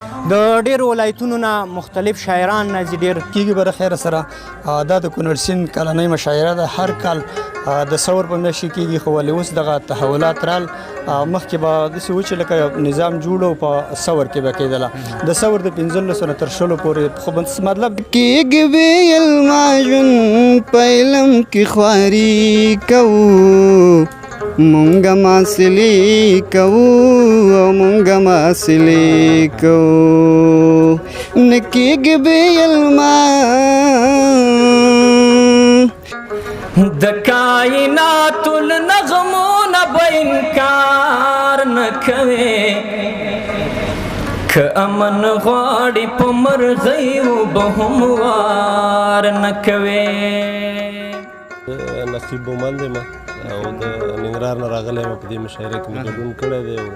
د ډیرو ولایتونو نه مختلف شاعران راځي، ډیر کیږي بر خیر سره. دا د کونړ سیند کلنۍ مشاعره ده، هر کال د ثور په میاشت کې کیږي، خو ولې اوس دغه تحولات رال. مخکې به داسې و چې لکه نظام جوړ او په ثور کې به کېدله، د ثور د 15 نه تر 20 پورې، خو مطلب کېږي ویل ما ژوند په علم کې خواري کوو، مونږه ماسلي کوو او مونږه ماسلي کوو، نکیږي ویل ما. د کائنات النغمو نه به انکار نه کوي، که امن غواړي په مرغیو به هم وار نه کوي. نقیب بومند یم او د ننګرهار نه راغلی یم. په دې مشاعره کې مې ګډون کړی دی او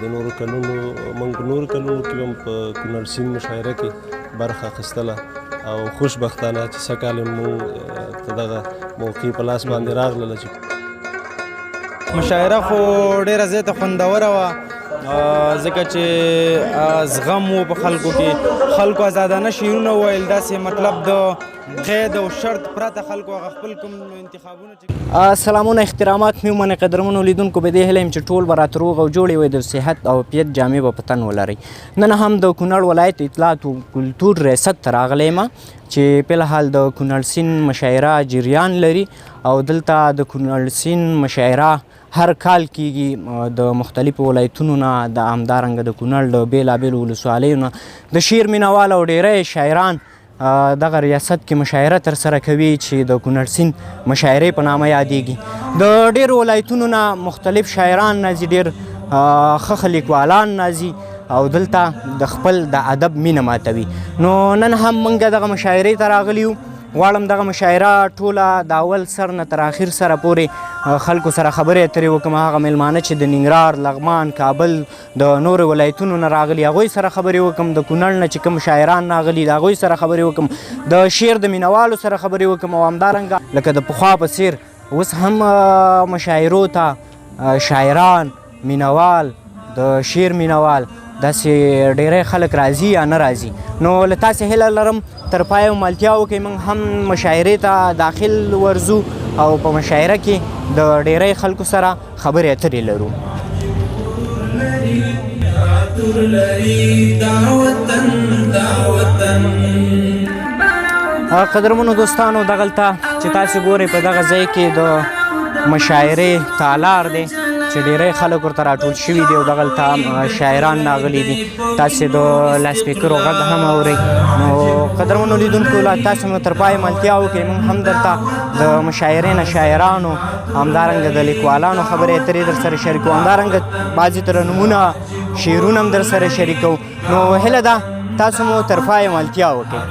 د نورو کلونو موږ په نورو کلونو کې هم په کونړ سیند مشاعره کې برخه اخیستله او خوشبختانه چې سږ کال موږ ته دغه موقع په لاس باندې راغلله. چې مشاعره خو ډېره زیاته خوندوره وه، ځکه چې زغم و په خلکو کې، خلکو آزادانه شعرونه وویل، داسې مطلب د قید او شرط پرته خلکو هغه خپل کوم انتخابونه چې. سلامونه احترامات مې ومنئ قدرمنو لیدونکو، به دې هیله یم چې ټول به راته روغ او جوړې وئ، د صحت او عافیت جامې به په تن ولرئ. نن هم د کونړ ولایت اطلاعات او کلتور ریاست ته راغلی یم چې فلحال د کونړ سیند مشاعره جریان لري، او دلته د کونړ سیند مشاعره هر کال کیږي. د مختلفو ولایتونو نه، د همدارنګه د کونړ د بېلابېلو ولسوالیو نه د شعر مینوال او ډیری شاعران دغه ریاست کې مشاعره ترسره کوي چې د کونړ سیند مشاعرې په نامه یادېږي. د ډیرو ولایتونو نه مختلف شاعران راځي، ډیر ښه ښه لیکوالان راځي او دلته د خپل د ادب مینه ماتوي. نو نن هم موږ دغه مشاعرې ته راغلي یو. غواړم دغه مشاعره ټوله د اول سر نه تر اخر سره پورې خلکو سره خبرې اترې وکړم. هغه میلمانه چې د ننګرهار، لغمان، کابل، د نورو ولایتونو نه راغلي هغوی سره خبرې وکړم، د کونړ نه چې کوم شاعران راغلي د هغوی سره خبرې وکړم، د شعر د مینوالو سره خبرې وکړم، او همدارنګه لکه د پخوا په څیر اوس هم مشاعرو ته شاعران، مینوال، د شعر مینوال داسې ډیری خلک راځي یا نه راځي. نو له تاسې هیله لرم تر پایه ملتیا وکړئ. موږ هم مشاعرې ته داخل ورځو او په مشاعره کې د ډیری خلکو سره خبرې اترې لرو. قدرمنو دوستانو، دغلته چې تاسې ګورئ په دغه ځای کې د مشاعرې تالار دی چې ډیری خلک ورته راټول شوي دي او دغلته شاعران راغلي دي. تاسې د لاسپیکرو غږ هم اورئ. نو قدرمنو لیدونکو، له تاسې مو تر پایه ملتیا وکړئ. موږ هم درته د مشاعرې نه شاعرانو، همدارنګه د لیکوالانو خبرې اترې در سره شریکو، همدارنګه بعضې ترنمونه شعرونه هم در سره شریکو. نو هیله ده تاسو مو تر پایه ملتیا وکړئ.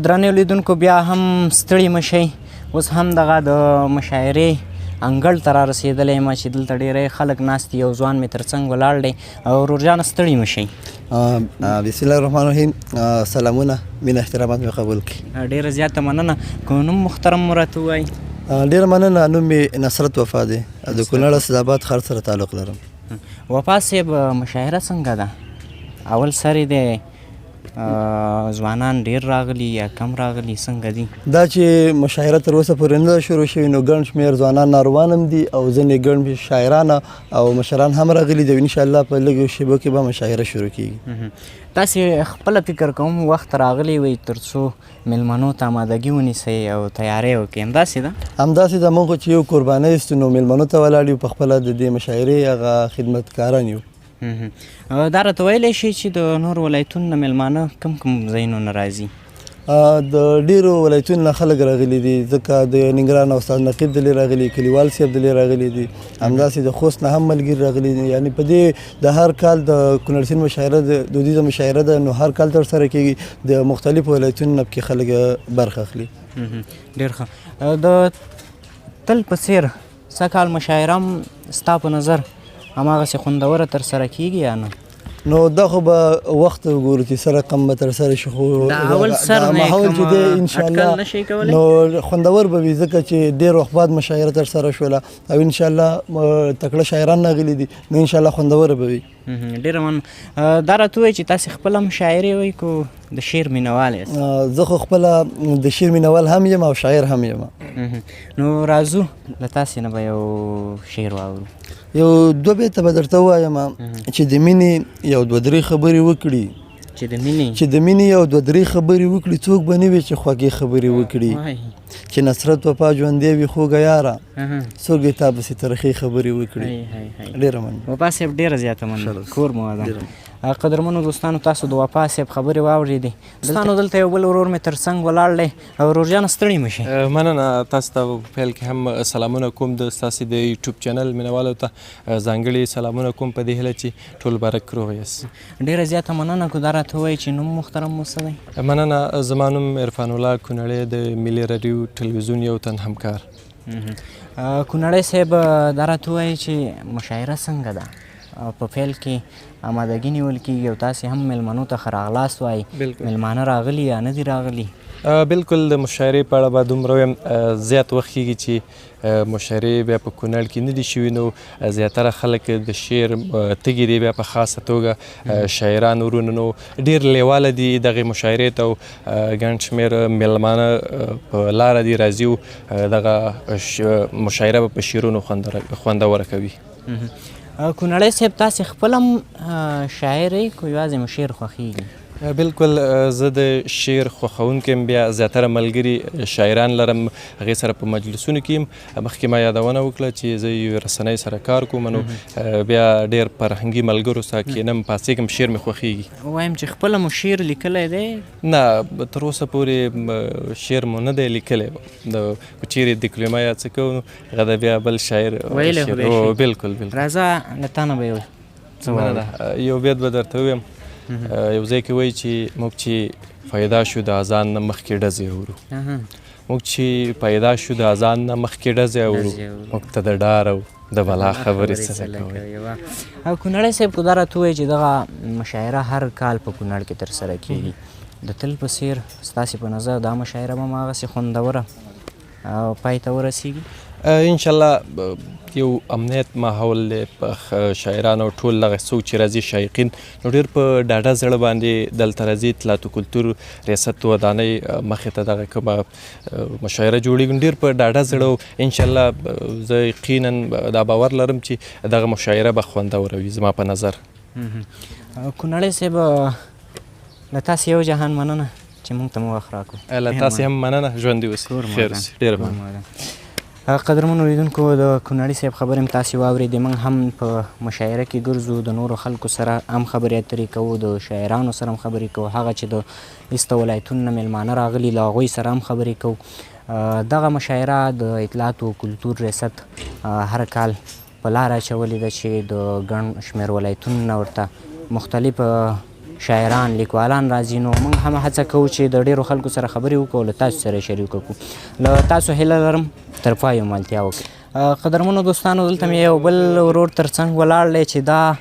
درنو لیدونکو، بیا هم ستړي مه شئ. اوس هم دغه د مشاعرې انګړ ته را رسېدلی یم چې دلته ډېری خلک ناست دي. یو ځوان مې تر څنګ ولاړ دی. ورور جانه ستړي مه شئ. بسم الله الرحمن الرحیم. سلامونه، مینه احترامات مې قبول کړي. ډېره زیاته مننه. که نوم محترم مو راته ووایئ؟ ډېره مننه. نوم مې نصرت وفا دی، د کونړ اسداباد ښار سره تعلق لرم. وفا صاحب، مشاعره څنګه ده؟ اول سر یې دی، ځوانان ډیر راغلي یا کم راغلي، څنګه دي؟ دا چې مشاعره تر اوسه پورې نه ده شروع شوې، نو ګڼ شمېر ځوانان ناروان هم دي او ځینې ګڼ شاعران او مشران هم راغلي دي. ان شاء الله په لږو شېبو کې به مشاعره شروع کیږي. تاسې خپله فکر کوم وخت راغلی وئ تر څو میلمنو ته آمادګي ونیسئ او تیاری وکړئ، همداسې ده؟ همداسې ده. موږ خو چې یو کوربانه یاستو، نو میلمنو ته ولاړ یو، په خپله د دې مشاعرې هغه خدمتکاران یو. دا راته ویلی شئ چې د نورو ولایتونو نه میلمانه کوم کوم ځایونو نه راځي؟ د ډیرو ولایتونو نه خلک راغلي دي، ځکه د ننګرهار نه استاد نقیب دلې راغلي، کلیوال صاحب دلې راغلي دي، همداسې د خوست نه هم ملګري راغلي دي. یعنی په دې د هر کال د کونړ سیند مشاعره د دودیزه مشاعره ده، نو هر کال ترسره کیږي، د مختلفو ولایتونو نه پکې خلک برخه اخلي. ډېر ښه. د تل په څېر سږ کال مشاعره هم ستا په نظر هماغسې خوندوره ترسره کیږي یا نه؟ نو دا خو به وخت وګورو چې څه رقم به ترسره شي، خو دا اول سر دا نه ماحول کوم چې دی ان شاء اټکل الله نه شئ کولی؟ نو خوندور به وي، ځکه چې ډېر وخت بعد مشاعره ترسره شوله او ان شاء الله تکړه شاعران راغلي دي، نو ان شاء الله خوندوره به وي. ډېره مننه. دا راته ووایئ چې تاسې خپله هم شاعر یئ که د شعر مینهوال یاست؟ زه خو خپله د شعر مینهوال هم یم او شاعر هم یم. نو راځو له تاسې نه به یو شعر واورو. یو دوه بیته به درته ووایم چې د مینې یو دوه درې خبرې وکړي. چې د مینې؟ چې د مینې یو دوه درې خبرې وکړي، څوک به نه وي چې خوږې خبرې وکړي. چې نصرت وفا ژوندی وي خوږه یاره، څوک دې تا پسې ترخې خبرې وکړي. ډېره مننه. وفا صاحب ډېره زیاته مننه، ښه راځه. کور مو ودان. ډېره مننه. قدرمنو دوستانو، تاسو د وفا صاحب خبرې واورېدې. دوستانو دلته یو بل ورور مې تر څنګ ولاړ دی. ورور جانه ستړي مه شئ. مننه. تاسو ته په پیل کې هم سلامونه کوم، د ستاسې د یوټیوب چینل مینهوالو ته ځانګړي سلامونه کوم، په دې هیله چې ټول بارک روغ یاست. ډېره زیاته مننه. که دا راته ووایئ چې نوم محترم مو څه دی؟ مننه. زما نوم عرفان الله کونړی، د ملي راډیو تلویزیون یو تن همکار. کونړی صاحب، دا راته ووایئ چې مشاعره څنګه ده؟ په پیل کې آمادګي نیول کیږي او تاسې هم میلمنو ته ښه راغلاست وایئ. میلمانه راغلي یا نه دي راغلي؟ بالکل. د مشاعرې په اړه به دومره ووایم، زیات وخت کیږي چې مشاعرې بیا په کونړ کې نه دي شوي، نو زیاتره خلک د شعر تږي دي، بیا په خاصه توګه شاعران ورونه، نو ډېر لیواله دي دغې مشاعرې ته، او ګڼ شمېر میلمانه په لاره دي راځي، او دغه مشاعره به په شعرونو خوندوره کوي. کونړی صاحب، تاسې خپل هم شاعر یئ که یوازې مو شعر خوښیږي؟ بالکل، زه د شعر خوښوونکی یم، بیا زیاتره ملګري شاعران لرم، هغې سره په مجلسونو کې یم. مخکې ما یادونه وکړه چې زه یو رسنۍ سره کار کوم، نو بیا ډېر فرهنګي ملګرو سره کښېنم، پاڅېږم، شعر مې خوښیږي. وایم چې خپله مو شعر لیکلی دی؟ نه، تر اوسه پورې شعر مو نه دی لیکلی. که چیرې دیکلومه یا څه کوو، نو هغه د بیا بل شاعر ویلی خو شعر. به شي. بالکل، بالکل. راځه له تا نه به یو څه واورو. مننه. یو بیت به درته ووایم. یو ځای کې وایي چې موږ چې پیدا شو د اذان نه مخکې ډزې اورو. موږ چې پیدا شو د اذان نه مخکې ډزې اورو، ډزې اورو. موږ ته د ډار او د بلا خبرې خبرې څه څه کوي. کوي، واه. کونړی صاحب، که دا راته ووایي چې دغه مشاعره هر کال په کونړ کې ترسره کیږي، د تل په څېر ستاسې په نظر دا مشاعره به هم هغسې خوندوره او پای ته ورسیږي؟ انشاءالله. یو امنیت ماحول دی، په شاعران او ټول دغه څوک چې راځي شایقین، نو ډېر په ډاډه زړه باندې دلته راځي. اطلاعات و کلتور ریاست ودانۍ مخې ته دغه کومه مشاعره جوړېږي، نو ډېر په ډاډه زړه او انشاءالله، زه یقینا دا باور لرم چې دغه مشاعره به خوندوره وي زما په نظر. کونړی صاحب، له تاسې یو جهان مننه چې موږ ته مو وخت راکړو. له تاسې هم مننه، ژوندي اوسئ، کور مو خیر ودان. اوسئ. ډېره کور مننه. مو ودان. قدرمنو لیدونکو، د کونړي صاحب خبرې هم تاسې واورېدې. موږ هم په مشاعره کې ګرځو، د نورو خلکو سره هم خبرې اترې کوو، د شاعرانو سره هم خبرې کوو، هغه چې د ایسته ولایتونو نه میلمانه راغلي له هغوی سره هم خبرې کوو. دغه مشاعره د اطلاعاتو او کلتور ریاست هر کال په لاره اچولې ده چې د ګڼ شمېر ولایتونو نه ورته مختلف شاعران لیکوالان راځي. نو موږ هم هڅه کوو چې د ډېرو خلکو سره خبرې وکړو، له تاسو سره یې شریکه کړو. له تاسو هیله لرم تر پایه ملتیا وکړئ. قدرمنو دوستانو، دلته مې یو بل ورور تر څنګ ولاړ دی چې دا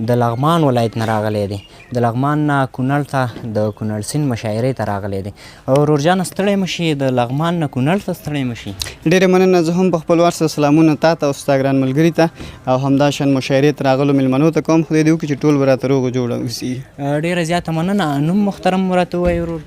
د لغمان ولایت نه راغلی دی، د لغمان نه کونړ ته د کونړ سیند مشاعرې ته راغلی دی. ورور جانه، ستړی مه شي، د لغمان نه کونړ ته ستړی مه شي. ډېره مننه. زه هم په خپل وار سره سلامونه تا ته او ستا ګران ملګري ته او همداشان مشاعرې ته راغلو میلمنو ته کوم. خدای دې وکړي چې ټول به راته روغ جوړ اوسي. ډېره زیاته مننه. نوم محترم مو راته ووایي ورور.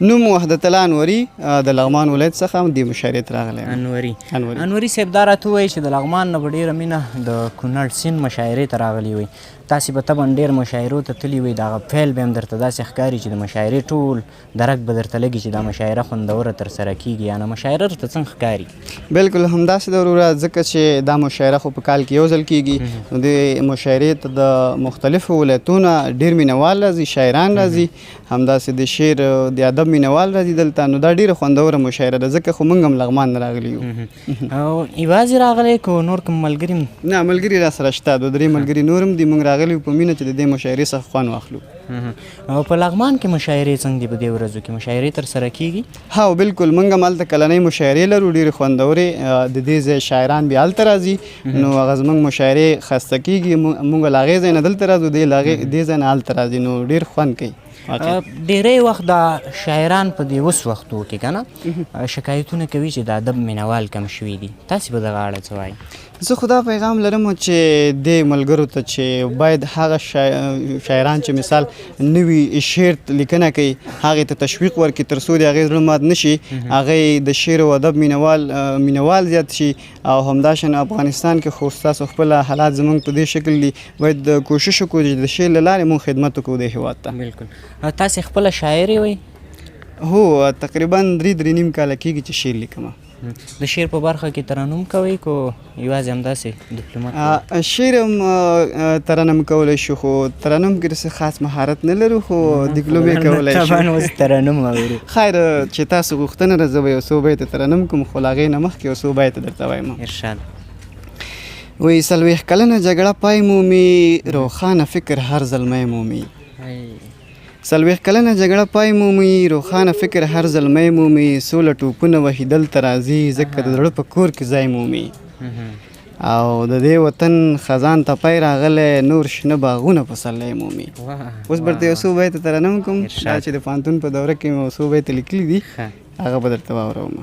نوم وحدت الله انوري، د لغمان ولایت څخه دې مشاعرې ته راغلی یم. انوري. انوري. انوري صاحب، دا راته ووایي چې د لغمان نه په ډېره مینه د کونړ سیند مشاعرې ته راغلي وئ. تاسې به طبعا ډېر مشاعرو ته تللي وئ، دغه پیل به هم درته داسې ښکاري چې د مشاعرې ټول درک به درته لګي چې دا مشاعره خوندوره ترسره کېږي یا نه. مشاعره درته څنګه ښکاري؟ بالکل همداسې ده وروره، ځکه چې دا مشاعره خو په کال کې یو ځل کېږي، نو دې مشاعرې ته د مختلفو ولایتونو ډېر مینهوال راځي، شاعران راځي، همداسې د شعر د ادب مینهوال راځي دلته. نو دا ډېره خوندوره مشاعره ده، ځکه خو موږ هم لغمان نه راغلي یو. او یوازې راغلی که نور کوم ملګري؟ نه، ملګري را سره شته، دوه درې ملګري نور هم دي. موږ راغلي یو په مینه چې د دې مشاعرې څخه خوند واخلو. او په لغمان کې مشاعرې څنګه دي؟ په دې ورځو کې مشاعرې ترسره کیږي؟ ها بالکل، موږ هم هلته کلنۍ مشاعرې لرو، ډېرې خوندورې. د دې ځای شاعران بیا هلته راځي، نو هغه زموږ مشاعرې ښایسته کیږي. موږ له هغې ځای نه دلته راځو، دی له هغې دې ځای نه هلته راځي، نو ډېر خوند کوي. ډېری وخت دا شاعران په دې اوس وختو کې که نه شکایتونه کوي چې د ادب مینهوال کم شوي دي. تاسې په دغه اړه څه وایئ؟ زه خو دا پیغام لرم چې دې ملګرو ته چې باید هغه شاعران چې مثال نوي شعر لیکنه کوي، هغې ته تشویق ورکړي تر څو د هغې زړه مات نه شي، هغې د شعر او ادب مینهوال زیات شي. او همداشان افغانستان کې خو ستاسو خپله حالات زموږ په دې شکل دي، باید کوشش وکړو چې د شعر له لارې موږ خدمت وکړو د هېواد ته. بالکل. تاسې خپله شاعر وئ؟ هو، تقریبا درې درې نیم کاله کېږي چې شعر لیکم. د شعر په برخه کې ترنم کوئ که یوازې همداسې ډیپلومات؟ شعر هم ترنم کولی شو، خو ترنم کې داسې خاص مهارت نه لرو، خو دیپلومې کولی شو. طبعا اوس ترنم اورو. خیر، چې تاسو غوښتنه ده زه به یو څو بیته ترنم کوم، خو له هغې نه مخکې یو څو بیته درته وایم. ارشاد. وایي 40 کلنه جګړه پای مومي، روښانه فکر هر زلمی مومي. 40 کلنه جګړه پای مومي، روښانه فکر هر زلمی مومي. سوله ټوپونه وهي دلته راځي، ځکه د زړه په کور کې ځای مومي. او د دې وطن خزان ته پای راغلی، نور شنه باغونه پسرلی مومي. اوس به درته یو څو بیته ترنم کوم، دا چې د پوهنتون په دوره کې مې یو څو بیته لیکلي دي، هغه به درته واوروم.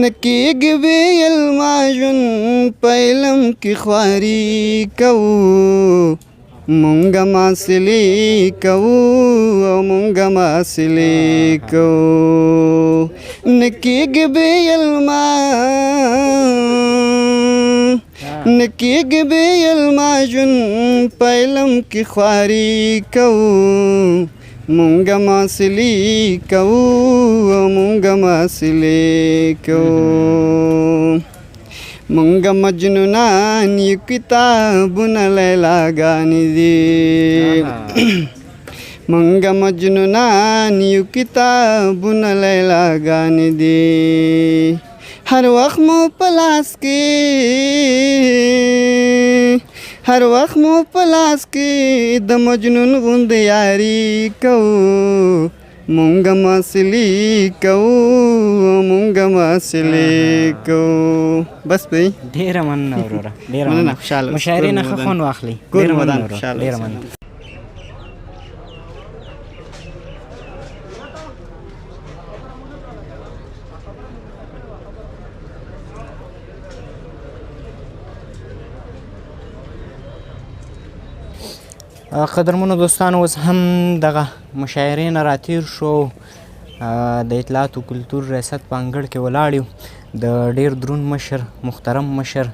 نه کېږي بې علمه ژوند، په علم کې خواري کوو، مونږه محصلي کوو او مونږه محصلي کوو. نه کېږي بې علمه، نه کېږي بې علمه ژوند، په علم کې خواري کوو، مونږه محصلي کوو او مونږه محصلي کوو. مونږه مجنونان یو، کتابونه لیلاګانې دي. مونږه مجنونان یو، کتابونه لیلاګانې دي. هر وخت مو په لاس کې، هر وخت مو په لاس کې د مجنون غوندې یاري کوو، مونږه محصلي کوو، مونږه محصلي کوو. بس دی. ډېره مننه وروره، ډېره مننه. خوشحاله اوسئ. مشاعرې نه ښه خوند واخلئ. کور ډېره مو مننه ودان، وروره، خوشحاله ډېره اوسئ. مننه. قدرمنو دوستانو، اوس هم دغه مشاعرې نه راتیر شو، د اطلاعاتو کلتور ریاست په انګړ کې ولاړ یو د ډېر درون مشر، محترم مشر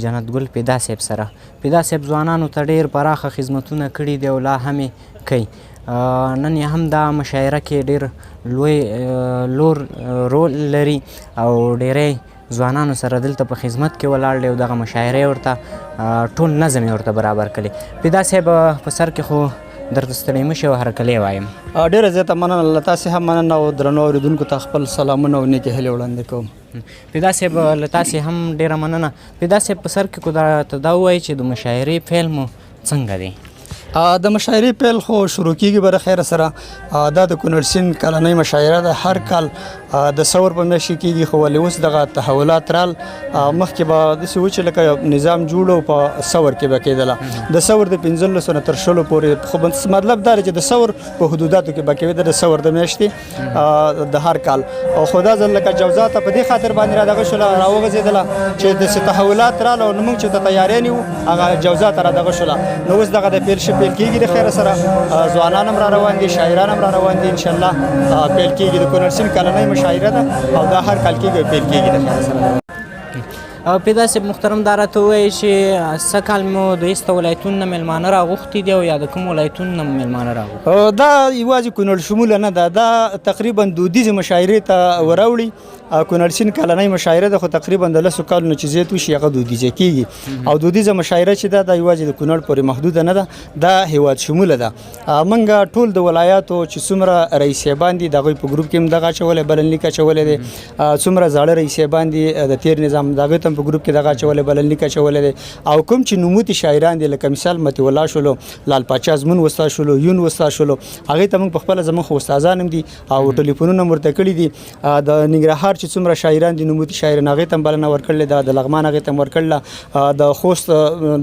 جنت ګل پیدا صاحب سره. پیدا صاحب ځوانانو ته ډېر پراخه خدمتونه کړي دي او لا هم یې کوي. نن یې هم دا مشاعره کې ډېر لوی لور رول لري او ډېری ځوانانو سره دلته په خدمت کې ولاړ دی او دغه مشاعره یې ورته ټول نظم یې ورته برابر کړی. پیدا صاحب، په سر کې خو درته ستړی مه شي او هرکلی وایم. ډېره زیاته مننه، له تاسې هم مننه او درنو اورېدونکو ته خپل سلامونه او نیکې هیلې وړاندې کوم. پیدا صاحب، له تاسې هم ډېره مننه. پیدا صاحب، په سر کې کو درته دا ووایي چې د مشاعرې پیل مو څنګه دی؟ د مشاعرې پیل خو شروع کیږي بر خیر سره. دا د کونړ سیند کلنۍ مشاعره ده، هر کال د ثور په میاشت کې کیږي، خو ولې اوس دغه تحولات رال. مخکې به داسې و چې لکه نظام جوړ او په ثور کې به کېدله، د ثور د 15 نه تر 20 پورې، خو مطلب دا دی چې د ثور په حدوداتو کې به کېده د ثور د میاشتې د هر کال. او خو دا ځل لکه جوزا ته په دې خاطر باندې را دغه شوله راوغځېدله چې داسې تحولات راله، نو موږ چې ته تیاری نیو هغه جوزا ته را دغه شوله. نو اوس دغه د پیل پیل کیږي د خیر سره، ځوانان هم را روان دي، شاعران هم را روان دي، ان شاء الله پیل کیږي. د کونړ سیند کلنۍ مشاعره ده او دا هر کال کیږي، پیل کیږي د خیر سره. پیدا صاحب محترم، دا راته ووایئ چې سږ کال مو د ایسته ولایتونو نه مېلمانه راغوښتي دي او یا د کوم ولایتونو نه مېلمانه راغوښتي؟ دا یوازې کونړ شموله نه ده، دا تقریبا دودیزې مشاعرې ته وراوړي. کونړ سیند کلنۍ مشاعره ده، خو تقریبا د 10 کالونو چې زیات وشي هغه دودیزه کیږي. او دودیزه مشاعره چې ده دا یوازې د کونړ پورې محدوده نه ده، دا هیواد شموله ده. موږ ټول د ولایاتو چې څومره رئیس صاحبان دي د هغوی په ګروپ کې هم دغه اچولی، بلنلیک اچولی دی. څومره زاړه رئیس صاحبان دي د تیر نظام د هغوی ته هم په ګروپ کې دغه اچولی، بلنلیک اچولی دی. او کوم چې نوموتي شاعران دي لکه مثال مطیع الله شولو، لال پاچا زمون استاد شولو، یون استاد شولو، هغې ته موږ په خپله زموږ خو استادان هم دي او ټلیفونونه هم ورته کړي دي. د ننګرهار چې څومره شاعران دي نوموتي شاعران هغې ته هم بلنه ورکړلې ده، د لغمان هغې ته هم ورکړله، د خوست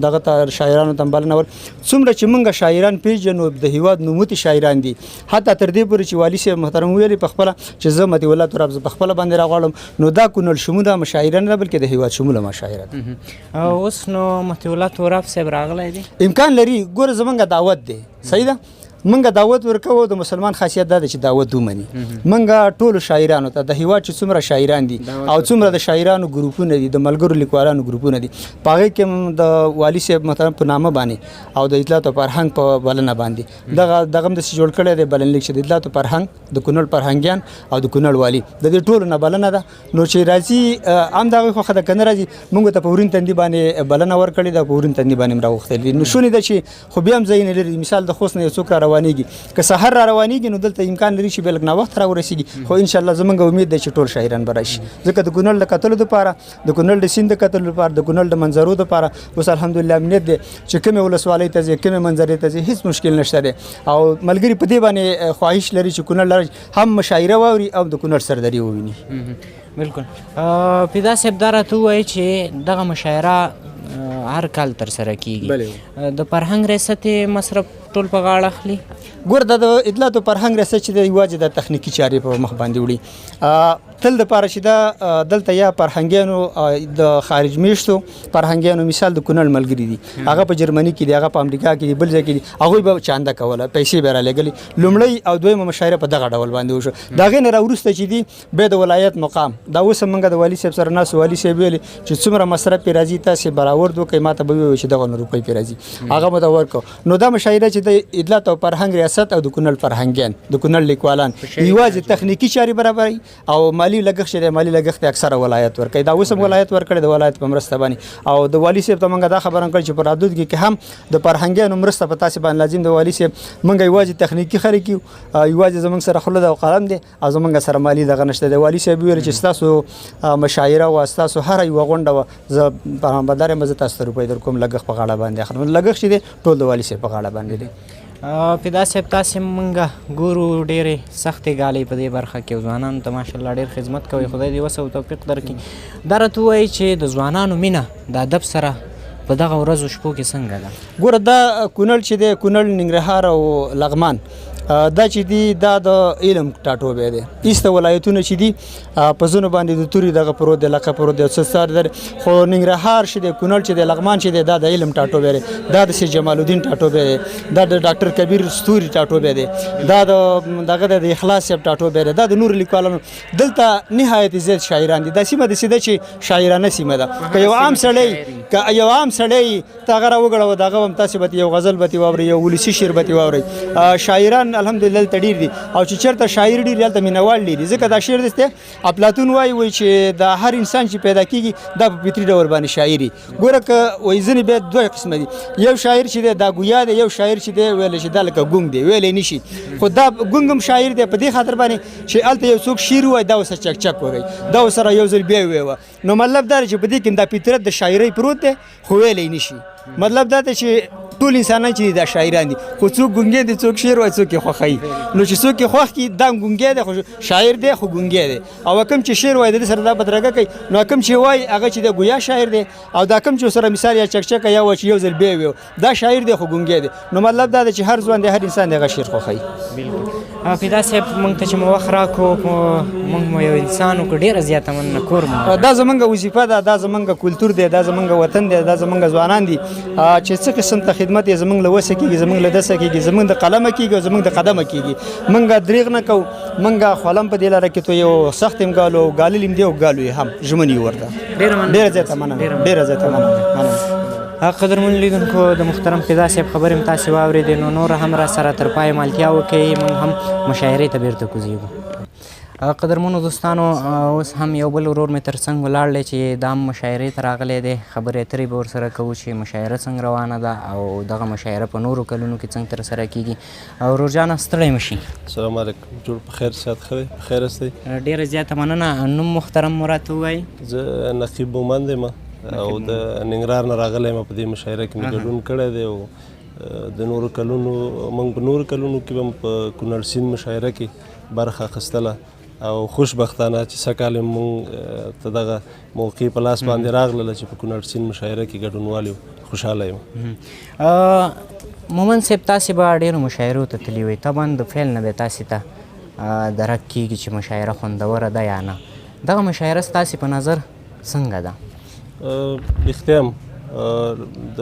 دغه ته شاعرانو ته هم بلنه ور څومره چې موږ شاعران پېژنو د هیواد نوموتي شاعران دي، حتی تر دې پورې چې والي صاحب محترم ویلي په خپله چې زه مطیع الله تراب زه په خپله باندې راغواړم. نو دا کونړ شموله مشاعره نه ده بلکې د هیواد شموله مشاعره ده. اوس نو مطیع الله تراب صاحب راغلی دی؟ امکان لري. ګوره زمونږ دعوت دی، صحیح ده، مونږ دعوت ورکوو. د مسلمان خاصیت دا دی چې دعوت ومني. مونږ ټولو شاعرانو ته د هیواد چې څومره شاعران دي او څومره د شاعرانو ګروپونه دي، د ملګرو لیکوالانو ګروپونه دي، په هغې کې هم د والي صاحب محترم په نامه باندې او د اطلاعاتو فرهنګ په بلنه باندې دغه هم داسې جوړ کړی دی بلنلیک چې د اطلاعاتو فرهنګ، د کونړ فرهنګیان او د کونړ والي د دې ټولو نه بلنه ده. نو چې راځي هم د هغوی خوښه ده، که نه راځي مونږ ته په ورین تندي باندې بلنه ورکړې ده، په ورین تندي باندې هم راغوښتل دي. نو شونې ده چې خو بیا هم ځایونه لري. مثال د خوست نه یو څوک را روانېږي، که سهار را روانېږي نو دلته امکان لري چې بیا لږ ناوخته را ورسېږي، خو انشاءالله زمونږ امید دی چې ټول شاعران به راشي، ځکه د کونړ د کتلو دپاره، د کونړ د سیند د کتلو دپاره، د کونړ د منظرو دپاره اوس الحمدلله امنیت دی چې کومې ولسوالۍ ته ځې، کومې منظرې ته ځې، هېڅ مشکل نشته دی. او ملګري په دې باندې خواهش لري چې کونړ لري هم مشاعره واوري او د کونړ سردري وویني. بالکل. پیدا صاحب دا راته ووایي چې دغه مشاعره هر کال ترسره کیږي، د فرهنګ ریاست یې مصرف ټول په غاړه اخلي؟ ګوره دا د اطلاعاتو فرهنګ ریاست چې دی یوازې د تخنیکي چارې په مخ باندې وړي. تل دپاره چې دا دلته یا فرهنګیانو د خارج میشتو فرهنګیانو مثال د کونړ ملګري دي، هغه په جرمني کې دي، هغه په امریکا کې دي، بل ځای کې دي، هغوی به چانده کوله، پیسې به رالیږلې. لومړی او دویمه مشاعره په دغه ډول باندې وشو. د هغې نه راوروسته چې دي بیا د ولایت مقام، دا اوس هم موږ د والي صاحب سره ناست، والي صاحب ویلي چې څومره مصرف پرې راځي تاسې برابر وکړئ، ما ته به ووایي چې دغه نو روپۍ پرې راځي، هغه مو ته ورکړو. نو دا مشاعره چې د اطلاعات او فرهنګ ریاست او د کونړ فرهنګیان، د کونړ لیکوالان یوازې تخنیکي چارې برابروي او مالي لګښت چې دی مالي لګښت اکثره ولایت ورکوي. دا اوس هم ولایت ورکړی د ولایت په مرسته باندې. او د والي صاحب ته موږ دا خبره کړې چې په راتلونکي کې هم د فرهنګیانو مرسته په تاسې باندې لازم دی. والي صاحب موږ یوازې تخنیکي خلک یو، یوازې زموږ سره خوله ده او قلم دی او زموږ سره مالي دغه نشته دی. والي صاحب وویل چې ستاسو مشاعره وه، ستاسو هره یوه غونډه وه، زه فرمانبردار یم، زه تاسو ته روپۍ در کوم، لګښت په غاړه باندې اخلم. لګښت چې دی ټول د والي صاحب په غاړه باندې دی. پیدا صاحب تاسې مونږ ګورو ډېرې سختې ګالۍ په دې برخه کې او ځوانانو ته ماشاءالله ډېر خدمت کوئ، خدای دې وسه او توفیق درکړي. دا راته ووایئ چې د ځوانانو مینه د ادب سره په دغه ورځو شپو کې څنګه ده؟ ګوره دا کونړ چې دی، کونړ، ننګرهار او لغمان، دا چې دی دا د علم ټاټوبی دی. ایسته ولایتونه چې دي په ځینو باندې د توري دغه پروت دی، لقه پروت دی، څه سر دی، خو ننګرهار چې دی، کونړ چې دی، لغمان چې دی، دا د علم ټاټوبی دی، دا د سید جمال الدین ټاټوبی دی، دا د ډاکټر کبیر ستوري ټاټوبی دی، دا د دغه د اخلاص صاحب ټاټوبی دی، دا د نورو لیکوالانو. دلته نهایت زیات شاعران دي. دا سیمه داسې ده چې شاعرانه سیمه ده. که یو عام سړی، که یو عام سړی ته هغه راوګړوه، د هغه هم تاسې به یو غزل به ترې واورئ، یو ولسي شعر به ترې واورئ. شاعران الحمدلله دلته ډېر دي، او چې چېرته شاعر ډېر دي هلته مینهوال ډېر دي. ځکه دا شعر دی افلاطون وایي، وایي چې دا هر انسان چې پیدا کېږي دا په فطري ډول باندې شاعر وي. ګوره که وایي ځینې بیا دوه قسمه دي، یو شاعر چې دی دا ګویا دی، یو شاعر چې دی ویلی چې دا لکه ګونګ دی، ویلی نه شي، خو دا ګونګ هم شاعر دی په دې خاطر باندې چې هلته یو څوک شعر ووایي دا ورسره چک چک وکړي، دا ورسره یو ځل بیا ووایي. نو مطلب دا دی چې په دې کې دا فطرت د شاعرۍ پروت دی خو ویلی نه شي. مطلب دا دی چې ټول انسانان چې دا شاعران دي، خو څوک ګونګی دي، څوک شعر وایي، څوک یې خوښوي. نو چې څوک یې خوښ کړي دا هم ګونګی دی، خو شاعر دی خو ګونګی دی. او کوم چې شعر وایي د دې سره دا بدرګه کوي، نو کوم چې وایي هغه چې د ګویا شاعر دی، او دا کوم چې سره مثال یا چکچکه یا وایي چې یو ځل بیا ویو دا شاعر دی خو ګونګی دی. نو مطلب دا دی چې هر ځوان دی، هر انسان دی هغه شعر خوښوي. بالکل. فدا صاحب موږ ته چې مو وخت راکړو، موږ مو یو انسان وکړو، ډېره زیاته مننه. کور مو دا زمونږ وظیفه ده، دا زمونږ کلتور دی، دا زمونږ وطن دی، دا زمونږ ځوانان دي چې څه قسم ته خدمت یې زمونږ له وسه کېږي، زمونږ له دسه کېږي، زمونږ د قلمه کېږي او زمونږ د قدمه کېږي. مونږ درېغ نه کوو، مونږ خولم په دې لاره کې تو یو سخت هم ګالو، ګالل هم دی او ګالو یې هم، ژمن یو ورته. ډېره زیاته مننه، ډېره زیاته مننه. قدرمن لیدونکو، د محترم فدا صاحب خبرې هم تاسې واورېدې، نو نور هم را سره تر پایه ملتیا وکړئ، موږ هم مشاعرې ته بېرته کوزېږو. قدرمنو دوستانو، اوس هم یو بل ورور مې تر څنګ ولاړ دی چې دا هم مشاعرې ته راغلی دی. خبرې اترې به ورسره کوو چې مشاعره څنګه روانه ده او دغه مشاعره په نورو کلونو کې څنګه ترسره کېږي. ورور جانه ستړی مه شي. السلام علیکم، جوړ په خیر، صحت ښه دی؟ په خیر یاستئ؟ ډېره زیاته مننه. نوم محترم مو راته ووایئ. زه نقیب مومند یم او د ننګرهار نه راغلی یم. په دې مشاعره کې مې ګډون کړی دی او د نورو کلونو موږ په نورو کلونو کې هم په کونړ سیند مشاعره کې برخه اخیستله او خوشبختانه چې سږ کال موږ ته دغه موقع په لاس باندې راغلله چې په کونړ سیند مشاعره کې ګډونوال یو، خوشحاله یم. مومند صاحب، تاسې به ډېرو مشاعرو ته تللي وئ، طبعا د فعل نه به تاسې ته درک کېږي چې مشاعره خوندوره ده یا نه. دغه مشاعره ستاسې په نظر څنګه ده؟ رښتیا هم د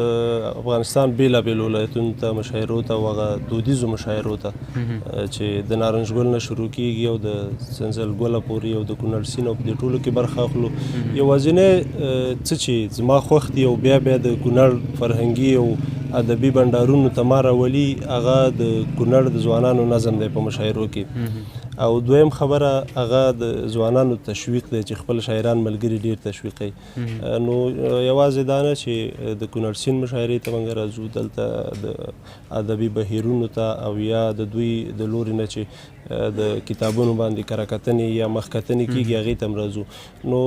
افغانستان بېلابېلو ولایتونو ته مشاعرو ته او هغه دودیزو مشاعرو ته چې د نارنج ګل نه شروع کېږي او د سنځل ګله پورې او د کونړ سیند او په دې ټولو کې برخه اخلو، یوازینی څه چې زما خوښ دي او بیا بیا د کونړ فرهنګي او ادبي بنډارونو ته ما راولي هغه د کونړ د ځوانانو نظم دی په مشاعرو کې. او دویم خبره هغه د ځوانانو تشویق دی چې خپل شاعران ملګري ډېر تشویقوي. نو یوازې دا نه چې د کونړ سیند مشاعرې ته موږ راځو، دلته د ادبي بهیرونو ته او یا د دوی د لوري نه چې د کتابونو باندې کره کتنې یا مخکتنې کېږي هغې ته هم راځو. نو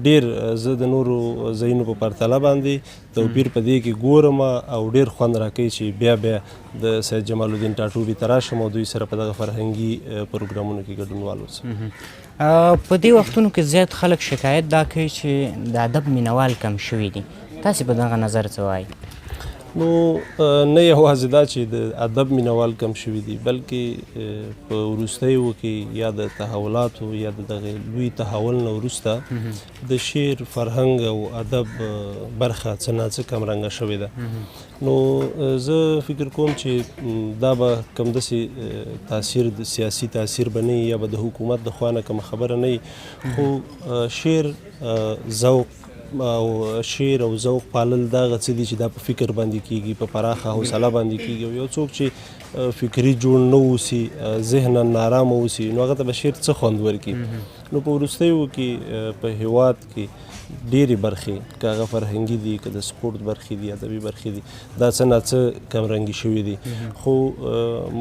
ډېر زه د نورو ځایونو په پرتله باندې توپیر په دې کې ګورم او ډېر خوند راکوي چې بیا بیا د سید جمال الدین ټاټوبي ته راشم او دوی سره په دغه فرهنګي پروګرامونو کې ګډونوال اوسم. په دې وختونو کې زیات خلک شکایت دا کوي چې د ادب مینوال کم شوي دي، تاسې په دغه نظر څه وایئ؟ نو نه یوازې دا چې د ادب مینوال کم شوي دي، بلکې په وروستیو کې یا د تحولاتو یا د دغې لوی تحول نه وروسته د شعر، فرهنګ او ادب برخه څه ناڅه کمرنګه شوې ده. نو زه فکر کوم چې دا به کوم داسې تاثیر، سیاسي تاثیر به نه وي یا به د حکومت د خوا نه کومه خبره نه وي، خو شعر ذوق او شعر او ذوق پالل دا هغه څه دي چې دا په فکر باندې کېږي، په پراخه حوصله باندې کېږي. او یو څوک چې فکري جوړ نه اوسي، ذهنا نارامه اوسي، نو هغه ته به شعر څه خوند ورکړي. نو په وروستیو کې په هیواد کې ډېرې برخې، که هغه فرهنګي دي، که د سپورت برخې دي، ادبي برخې دي، دا څه ناڅه کمرنګي شوي دي. خو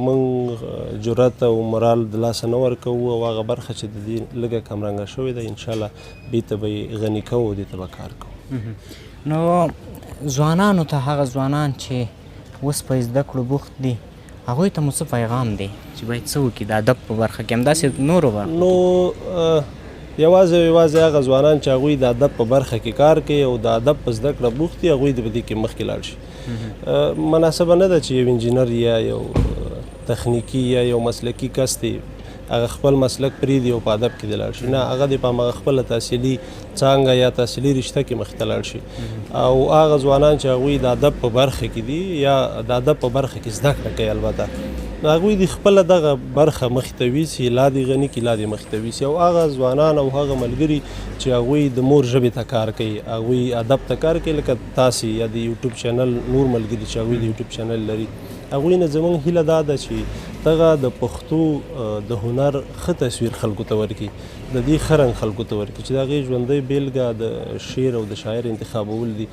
موږ جرأت او مورال د لاسه نه ورکوو او هغه برخه چې د دې لږه کمرنګه شوې ده انشاءالله دې ته به یې غني کوو، دې ته به کار کوو. نو ځوانانو ته، هغه ځوانان چې اوس په زده کړو بوخت دي، هغوی ته مو څه پیغام دی چې باید څه وکړي د ادب په برخه کې، همداسې نورو برخو؟ نو یوازې یوازې هغه ځوانان چې هغوی د ادب په برخه کې کار کوي او د ادب په زده کړه بوخت دي، هغوی دې په دې کې مخکې لاړ شي. مناسبه نه ده چې یو انجینر یا یو تخنیکي یا یو مسلکي کس دی هغه خپل مسلک پرېږدي او په ادب کې دې لاړ شي. نه، هغه دې په هماغه خپله تحصیلي څانګه یا تحصیلي رشته کې مخې ته لاړ شي. او هغه ځوانان چې هغوی د ادب په برخه کې دي یا د ادب په برخه کې زده کړه کوي، البته هغوی دې خپله دغه برخه مخې ته ویسي، لا دې غني کړي، لا دې مخې ته ویسي. او هغه ځوانان او هغه ملګري چې هغوی د مور ژبې ته کار کوي، هغوی ادب ته کار کوي، لکه تاسې یا د یوټیوب چینل نور ملګري چې هغوی د یوټیوب چینل لري، هغوی نه زموږ هیله دا ده چې دغه د پښتو د هنر ښه تصویر خلکو ته ورکړي، د دې ښه رنګ خلکو ته ورکړي چې د هغې ژوندۍ بېلګه د شعر او د شاعر انتخابول دي.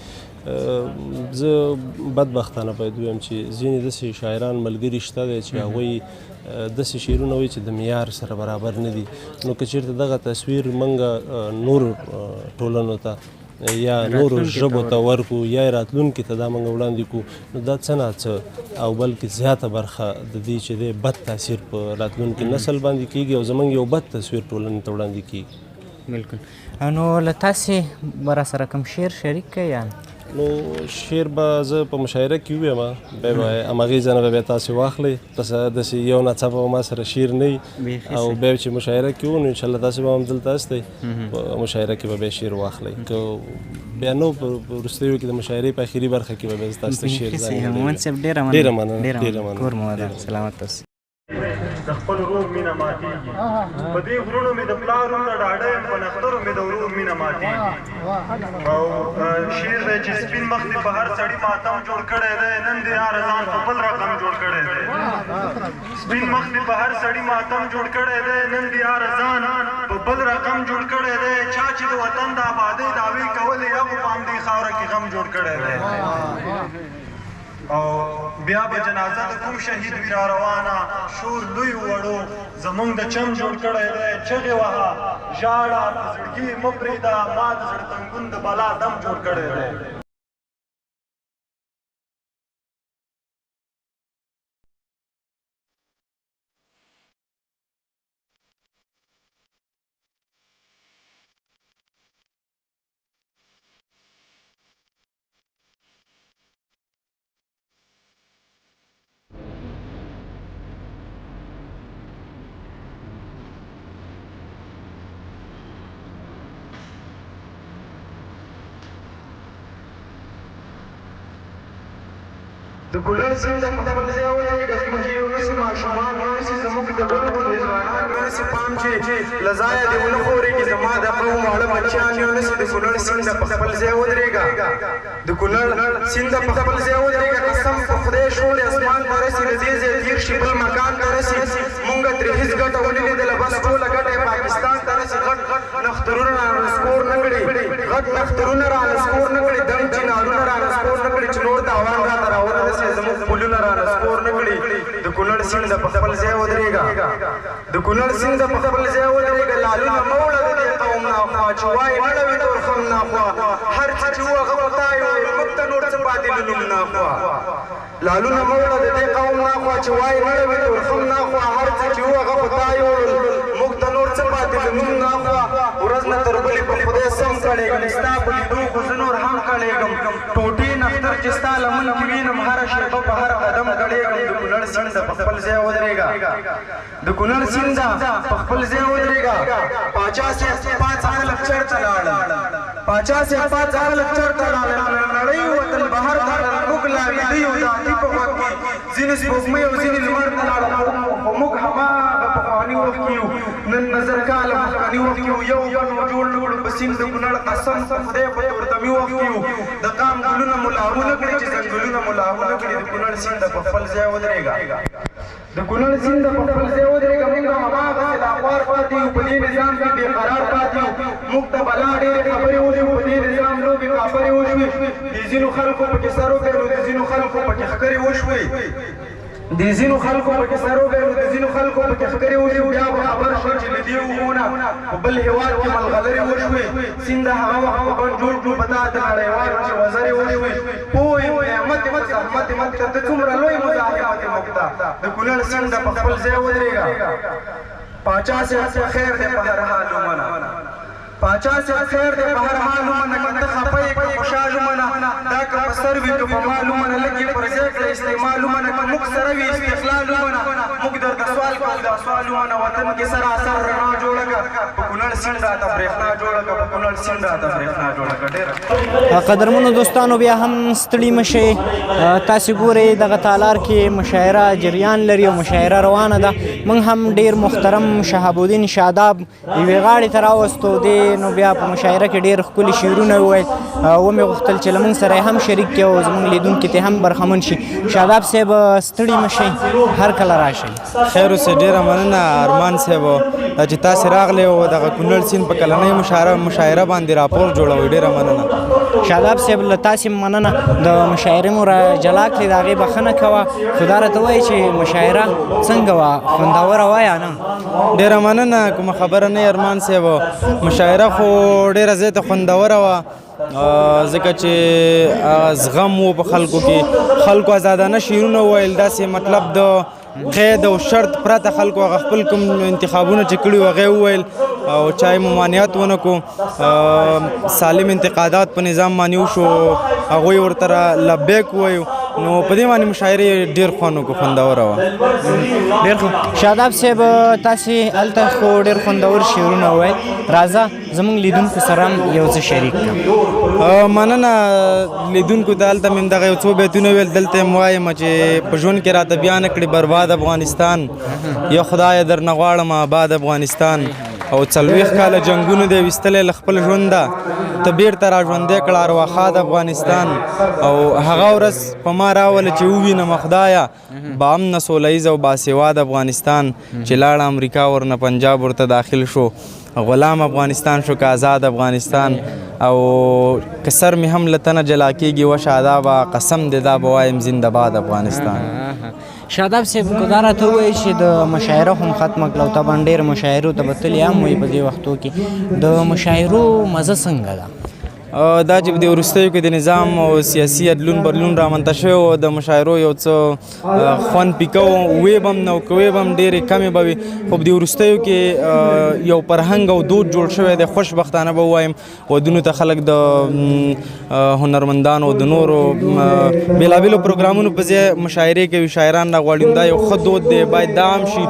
زه بدبختانه باید ووایم چې ځینې داسې شاعران ملګري شته دی چې هغوی داسې شعرونه وایي چې د معیار سره برابر نه دي. نو که چېرته دغه تصویر موږ نورو ټولنو ته یا نورو ژبو ته ورکو یا راتلونکي ته دا موږ وړاندې کو، نو دا څه نا څه او بلکې زیاته برخه د دې چې دی بد تاثیر په راتلونکي نسل باندې کیږي او زموږ یو بد تصویر ټولنې ته وړاندې کیږي. بالکل. نو له تاسې به راسره کوم شعر شریک کړئ یا؟ نو شعر به زه په مشاعره کې ووایم، بیا به هماغې ځای نه به بیا تاسې واخلئ، داسې یو ناڅاپه به ما سره شعر نه وي او بیا چې مشاعره کې وو نو انشاءالله تاسې به هم دلته هستئ، په مشاعره کې به بیا شعر واخلئ. که بیا نو په وروستیو کې د مشاعرې په اخري برخه کې به بیا زه تاسو ته شعر ځانګړی. مومند صاحب ډېره مننه. ډېره مننه، ډېره مننه. کور مو ودان، سلامت اوسئ. د خپل ورور مینه ماتېږي، په دې غرونو مې د پلار وروڼه ډاډه یم، په نښترو مې د ورور مینه ماتېږي. او شعر دی چې سپین مخ دې په هر سړي ماتم جوړ کړی دی، نن دې یاره ځان په بل رقم جوړ کړی دی. سپین مخ دې په هر سړي ماتم جوړ کړی دی، نن دې یاره ځان په بل رقم جوړ کړی دی. چا چې د وطن د آبادۍ دعوې کولې، هغو په همدې خاوره کې غم جوړ کړی دی. او بیا به جنازه د کوم شهید وي را روانه، شور لوی وړو زمونږ د چم جوړ کړی دی. چغې وهه ژاړه په زړګي مه پرېږده، ما د زړه تنګون د بلا دم جوړ کړی دی. د کونړ سیند په خپل ځای ولګېږه، ځمکې یې ونیسي، ماشومان یې ونیسي، زموږ د ګلو غوندې ځوانان یې ونیسي، پام چې له ځایه دې ونه ښورېږي، زما د قوم واړه بچیان یې ونیسي. د کونړ سیند په خپل ځای ودرېږه، د کونړ سیند په خپل ځای ودرېږه، قسم په خدای شولې اسمان ته رسي، له دې ځایه تېر شي بل مکان ته رسي. مونږ ترې هېڅ ګټه ونه لیدله، بس ټوله ګټه یې پاکستان ته رسي. غټ نښترونه را نسکور نه کړي، غټ نښترونه را نسکور نه کړي، دنګ چنارونه را نسکور نه کړي، چې نور تاوان راته راونه رسي، زموږ پلونه را نسکور نه کړي. د کونړ سیند په خپل ځای ودرېږه، د کونړ سیند په خپل ځای ودرېږه، لالونه مه وړه د دې قوم نه خوا، چې وایې نه ړوي تورخم نه خوا، هر څه چې وو هغه خو تا یې وویل، موږ ته نور څه پاتې له نوم نه خوا. لالونه مه وړه د دې قوم نه خوا، چې وایې نه ړوي تورخم نه خوا، هر څه چې وو هغه خو تا یې وویل، موږ ته نور څه پاتې له نوم نه خوا. ورځ نه تر بلې په خدای سم کړېږم، ستا په لیدو خو زه نور هم کړېږم، ټوټې نښتر چې ستا لمن کې وینم، هره شېبه په هر قدم کړېږم. د کونړ سیند په خپل ځای ودرېږه، د کونړ سیند په خپل ځای ودرېږه. پاچا صاحب پاڅه خلک چېرته لاړل، پاچا صاحب پاڅه خلک چېرته لاړل، له نړۍ ووتل بهر ته لاړل، موږ لا ویده یو د عادي په غوږ کې، ځینې سپوږمۍ او ځینې لمر ته لاړل، خو موږ هماغه پخواني وخت کې یو، نن نظر کاله مخکني وخت کې یو، یو بند مو جوړ نه کړو په سیند د کونړ، قسم په خدای په تورتمي وخت کې یو، د قام ګلونه مو لاهو نه کړي، چې ځنګلونه مو لاهو نه کړي. د کونړ سیند په خپل ځای ودرېږه، د کونړ سیند په خپل ځای ودرېږه. موږ هماغسې لا خوار پاتې یو، په دې نظام کې بې قرار پاتې یو، موږ ته بلا ډېرې خبرې وشوې، په دې نظام لوبې کاپرې وشوې، د ځینو خلکو پکې سر وبایلو، د ځینو خلکو پکې ښکرې وشوې، د ځینو خلکو پکې سر وبایلو، د ځینو خلکو پکې ښکرې وشوې. بیا به خبر شو چې له دې اوبو نه په بل هېواد کې ملغلرې وشوې، سیند هغه وخت په بند جوړ کړو په تا د نړیوالو چې وزرې وشوې. پوه یم نعمت یې مزاحمت یې موږ ته، ته څومره لوی مزاحمت یې موږ ته. د کونړ سیند په خپل ځای ودرېږه. پاچا صاحب خیر دی په هر حال ومنه، پاچا صاحب خیر دی په هر حال ومنه، که ته خفه یې که خوشحال ومنه، دا که په سر وي که په مال ومنه، لږ یې پر ځای کړه استعمال ومنه، که موږ سره وي استقلال ومنه، موږ درته سوال کوو دا سوال ومنه. وطن کې سراسر رڼا جوړه کړه، په کونړ سیند راته برېښنا جوړه کړه، په کونړ سیند راته برېښنا جوړه کړه. ډېره قدرمنو دوستانو بیا هم ستړي مه شئ، تاسې ګورئ دغه تالار کې مشاعره جریان لري او مشاعره روانه ده. موږ هم ډېر محترم شهاب الدین شاداب یوې غاړې ته راوستو دی، نو بیا په مشاعره کې ډېر ښکلي شعرونه وویل، ومې غوښتل چې له موږ سره یې هم شریک کړي او زموږ لیدونکي ته هم برخمن شي. شاداب صاحب ستړي مه شئ، هر کله راشئ. خیر اوسې، ډېره مننه ارمان صاحب دا چې تاسې راغلې او دغه کونړ سیند په کلنۍ مشاعره باندې راپور جوړوئ، ډېره مننه. شاداب صاحب له تاسې مننه، د مشاعرې مو را جلا کړې، د هغې بخښنه کوه، خو دا راته وایي چې مشاعره څنګه وه، خوندوره وه یا نه؟ ډېره مننه، کومه خبره نه ارمان صاحب، مشاعره خو ډېره زیاته خوندوره وه. ځکه چې زغم وو په خلکو کې، خلکو آزادانه شعرونه وویل، داسې مطلب د قید او شرط پرته خلکو هغه خپل کوم انتخابونه چې کړي وو هغه وویل او چا یې ممانعت ونه کو. سالم انتقادات په نظام باندې وشو، هغوی ورته لبیک ووایو، نو په دې باندې مشاعرې ډېر خوند وکړو، خوندوره وه. ډېر ښه. شاداب صاحب، تاسې هلته خو ډېر خوندور شعرونه وویل، راځه زموږ لیدونکو سره هم یو څه شریک کړه. مننه لیدونکو ته. هلته مې دغه یو څو بیتونه ویل، دلته هم وایم چې په ژوند کې راته بیا نه کړي برباد افغانستان، یا خدایه درنه غواړم آباد افغانستان. او 40 کاله جنګونو دی ویستلی له خپل ژونده، ته بیرته را ژوندی کړه ارواښاد افغانستان. او هغه ورځ په ما راوله چې ووینم خدایه با امنه سوله ییز او باسواد افغانستان، چې لاړه امریکا ورنه پنجاب ورته داخل شو، غلام افغانستان شو که آزاد افغانستان. او که سر مې هم له تنه جلا کېږي و شادابه، قسم دې دا به وایم زنده باد افغانستان. شاداب صاحب، که دا راته ووایې چې د مشاعره هم ختمه کړه او طبعا ډېر مشاعرو ته به تللی هم وي، په دې وختو کې د مشاعرو مزه څنګه ده؟ دا چې په دې وروستیو کې د نظام او سیاسي ادلون بدلون رامنځته شوی و، د مشاعرو یو څه خوند پیکه و، وې به هم نه که وې به هم ډېرې کمې به وي، خو په دې وروستیو کې یو فرهنګ او دود جوړ شوی دی. خوشبختانه به ووایم ودونو ته خلک د هنرمندانو د نورو بېلابېلو پروګرامونو په ځای مشاعرې کوي، شاعران راغواړي. دا یو ښه دود دی، باید دا عام شي،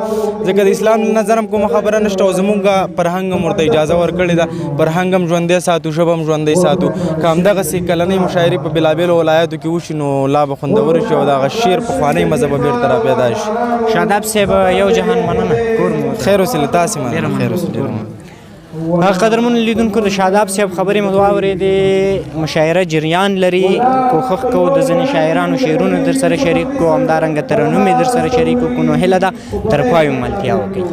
ځکه د اسلام له نظر هم کومه خبره نشته او زموږ فرهنګ هم ورته اجازه ورکړې ده. فرهنګ هم ژوندی ساتو، ژبه هم ژوندی ساتو. که همدغسې کلنۍ مشاعرې په بېلابېلو ولایاتو کې وشي نو لا به خوندور شي او دغه شعر پخوانۍ مزه به بېرته را پیدا شي. شاداب صاحب، یو جهان مننه، کور مو خیر اوسې. له تاسې مننه، خیر اوسې، ډېر مننه. قدرمن لیدونکو، د شاداب صاحب خبرې مو واورېدې. مشاعره جریان لري، کوښښ کوو د ځینې شاعرانو شعرونه در سره شریک کړو، همدارنګه ترنم یې در سره شریک کړو، نو هیله ده تر پای مو ملتیا وکړئ.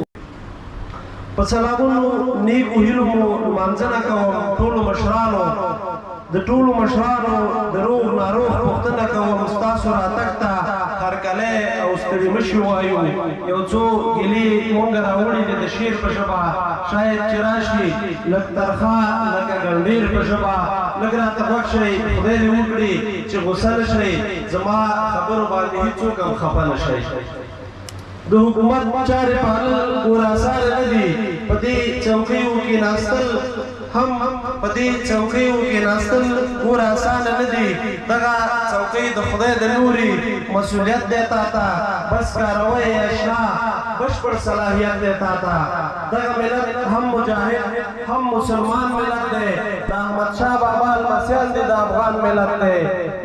په سلامونو نیکو هیلو مو لمانځنه کوم. ټولو مشرانو، د ټولو مشرانو د روغ ناروغ پوښتنه کوم. ستاسو راتګ ته هرکلی او ستړي مشي وایو. یو څو ګیلې مونږ راوړي دي د شعر په ژبه، شاید چې راشي لږ ترخه لکه ګنډیر په ژبه. لږ راته غوږ شئ، خدای دې وکړي چې غوسه نه شئ، زما خبرو باندې هیڅوک هم خفه نه شئ. د حکومت چارې پالل ګوره اسانه نه دي، په دې څوکیو کې ناستل هم، په دې څوکیو کې ناستل ګوره اسانه نه دي. دغه څوکۍ د خدای د لوري مسؤلیت دی تا ته، بس کاروه یې اشنا، بشپړ صلاحیت دی تا ته. دغه ملت هم مجاهد هم مسلمان ملت دی، د احمد شاه بابا لمسیان دي، د افغان ملت دی.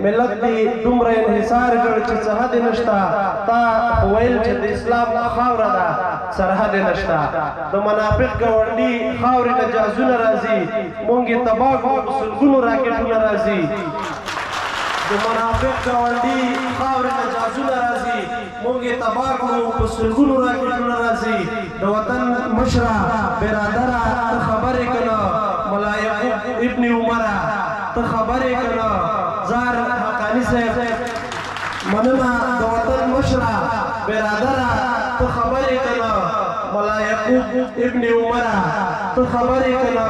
ملت دې دومره انحصار کړ چې څه حد نشته، تا خو ویل چې د اسلام خاوره ده سرحد نشته. د منافق ګاونډي خاورې نه جهازونه راځي، مونږ یې تباه کړو، په سلګونو راکټونه راځي. د منافق ګاونډي خاورې نه جهازونه راځي، مونږ یې تباه کړو، په سلګونو راکټونه راځي. د وطن مشره برادره ته خبرې کنه، ملا یعقوب ابن عمره ته خبرې کنه. زار حقاني صاحب مننه. د وطن مشره برادره ته خبرې کنه، ملا یعقوب ابن عمره ته خبرې کنه.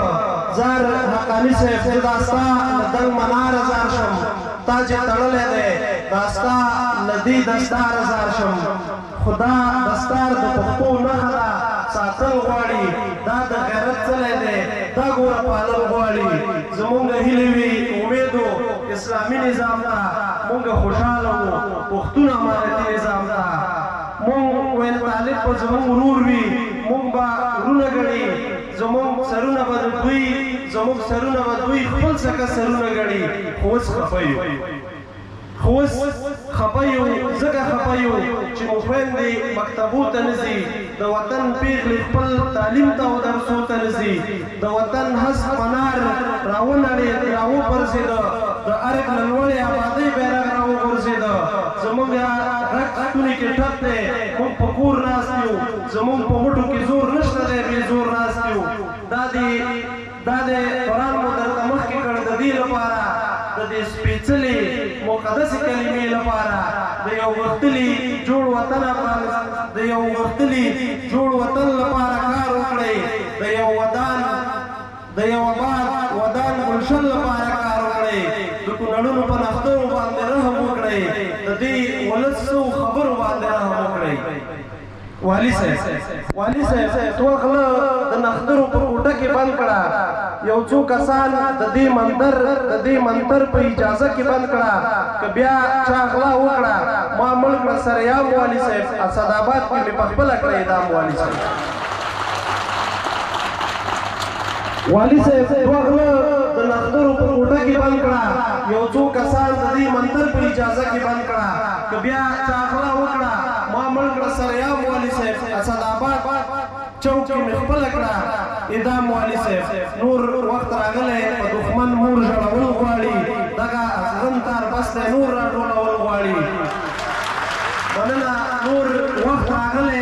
زار حقاني صاحب، زه دا ستا له دنګ مناره ځار شم، تا چې تړلی دی دا ستا له دې دستاره ځار شم. خو دا دستار د پښتو نښه ده، ساتل غواړي، دا د غیرت څلی دی، دا ګوره پالل غواړي. زمونږ هیلې وي امید و اسلامي نظام ته، مونږ خوشحاله وو پښتون امارتي نظام ته. مونږ ویل طالب به زمونږ ورور وي، مونږ به ورونه ګڼي، زمونږ سرونه به د دوی، زمونږ سرونه به دوی خپل سکه سرونه ګڼي. خو اوس خفه یو، خو اوس خفه یو، ځکه خفه یو چې مو خویندې مکتبو ته نه ځي، د وطن پیغلې خپل تعلیم ته او درسو ته نه ځي. د وطن هسک منار راونړېد، راوپرځېده، د ارګ له لوړې آبادۍ بیرغ راوغورځېده. زمونږ غږ ستوني کې ټپ دی، موږ په کور ناست یو، زمونږ په مټو کې زور نشته دی، بې زور ناست یو. دا دی دا دی قرآن مو درته مخکې کړ د دې لپاره، د دې سپېڅلې مقدسې کلمې لپاره، د یو غښتلي جوړ وطن افغانستان، د یو غښتلي جوړ وطن لپاره کار وکړئ، د یو ودان، د یو آباد ودان ګلشن لپاره کار والي صاحب، والي صاحب، دوه غله د نښترو په کوټه کې بند کړه، یو څو کسان د دې مندر د دې منتر په اجازه کې بند کړه، که بیا چا غلا وکړه ما مړ کړه سریام والي صاحب، اسداباد کې مې پخپله کړه اعدام والي صاحب. والي صاحب، دوه غله د نښترو په کوټه کې بند کړه، یو څو کسان د دې منتر په اجازه کې بند کړه، که بیا چا غلا وکړه ما مړ کړه سریام والي صاحب، اسداباد چوک کې مې خپله کړه اعدام والي صاحب. نور وخت راغلی په دښمن مور ژړول غواړي، دغه ازغن تار بس دی نور راټولول غواړي. مننه. نور وخت راغلی،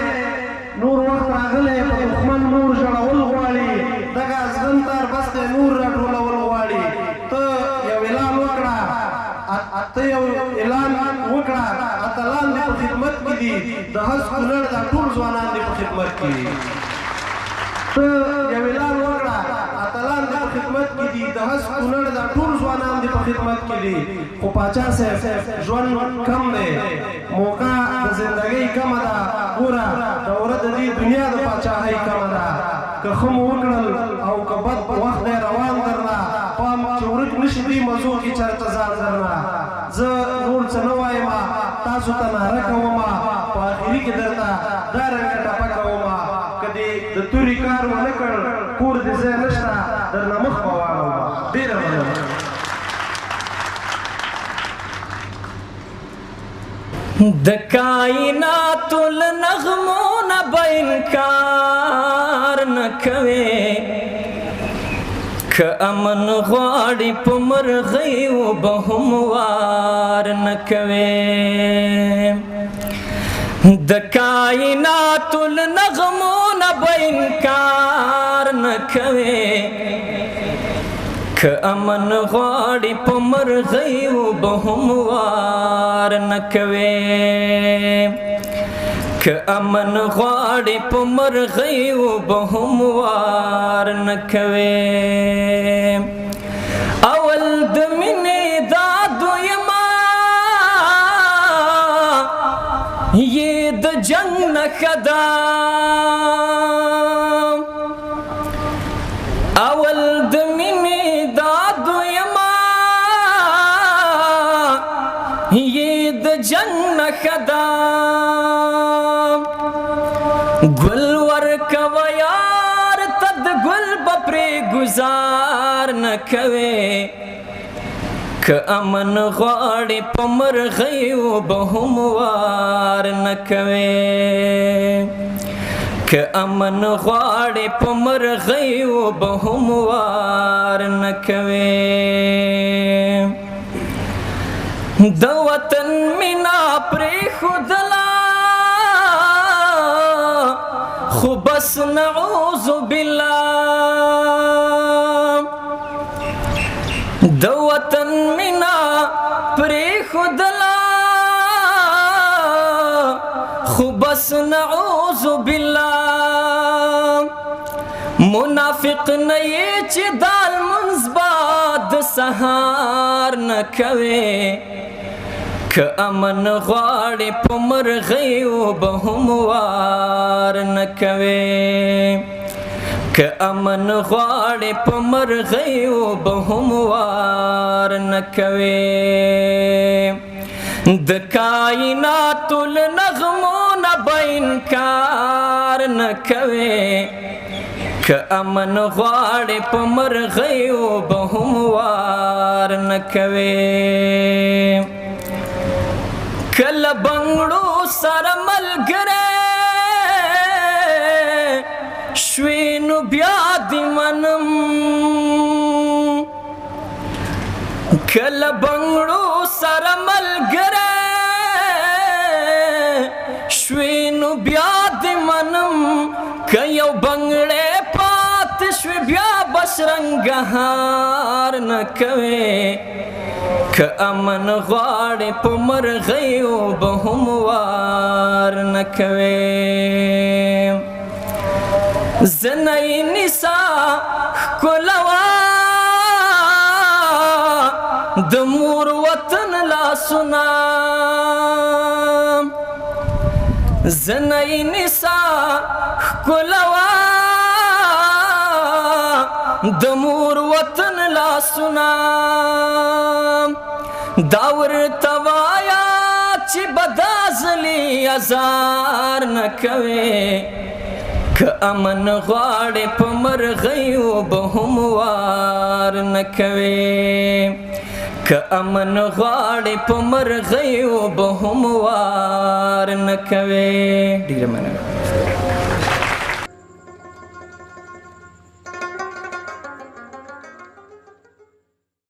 نور وخت راغلی په دښمن مور ژړول غواړي، دغه ازغن تار بس دی نور راټولول غواړي. ته یو اعلان وکړه، ته یو اعلان وکړه، اتلان دې په خدمت کې دي، د هسک کونړ دا ټول ځوانان دې په خدمت کې دي. ته یو اعلان وکړه، اتلان دې په خدمت کې دي، د هسک کونړ دا ټول ځوانان دې په خدمت کې دي. خو پاچا صاحب ژوند کم دی، موقع د زندګۍ کمه ده، ګوره دوره د دې دنیا د پاچاهۍ کمه ده. که ښه مو وکړل او که بد، وخت دی روان درنه، پام چې ورک نشي دې مزو کې چرته ځان درنه. زه نور څه نه وایم، تاسو ته ناره کوم، په اخري کې درته دا رنګه ټپه کوم، که دې د توري کار ونه کړ کور دې ځای نشته، درنه مخ به واړوم. ډېره مننه. د کائنات له نغمو نه به انکار نه کوې، که امن غواړي په مرغیو به هم وار نه کوې. د کائنات له نغمو نه به انکار نه کوې، که امن غواړي په مرغیو به هم وار نه کوې، که امن غواړي په مرغیو به هم وار نه کوې. اول د مینې دا دویمه یې د جنګ نښه ده، اول د مینې دا دویمه یې د جنګ نښه ده. ګل ورکوه یار ته د ګل به پرې ګزار نه کوې، که امن غواړي په مرغیو به هم وار نه کوې، که امن غواړي په مرغیو به هم وار نه کوې. د وطن مینا پرېښودله خو بس نعوذ بالله، د وطن مینا پرېښودله خو بس نعوذ بالله. منافق نه یې چې دا لمونځ به د سهار نه کوې، که امن غواړي په مرغیو به هم وار نه کوې، که امن غواړي په مرغیو به هم وار نه کوې. د کائناتو له نغمو نه به انکار نه کوې، که امن غواړي په مرغیو به هم وار نه کوې. کله بنګړو سره ملګری شوې نو بیا دې منم، کله بنګړو سره ملګری شوې نو بیا دې منم، که یو بنګړی پاتې شوې بیا به شرنګهار نه کوې، که امن غواړي په مرغیو به هم وار نه کوې. زنه نسا ښکلوه د مور وطن لاسونه، زنه نسا ښکلوا د مور وطن لاسونه. دا ورته وایا چې بدازلی ازار نه کوي، که امن غواړې په مرغیو به هم وار نه کوي، که امن غواړې په مرغیو به هم وار نه کوي. ډیره مننه.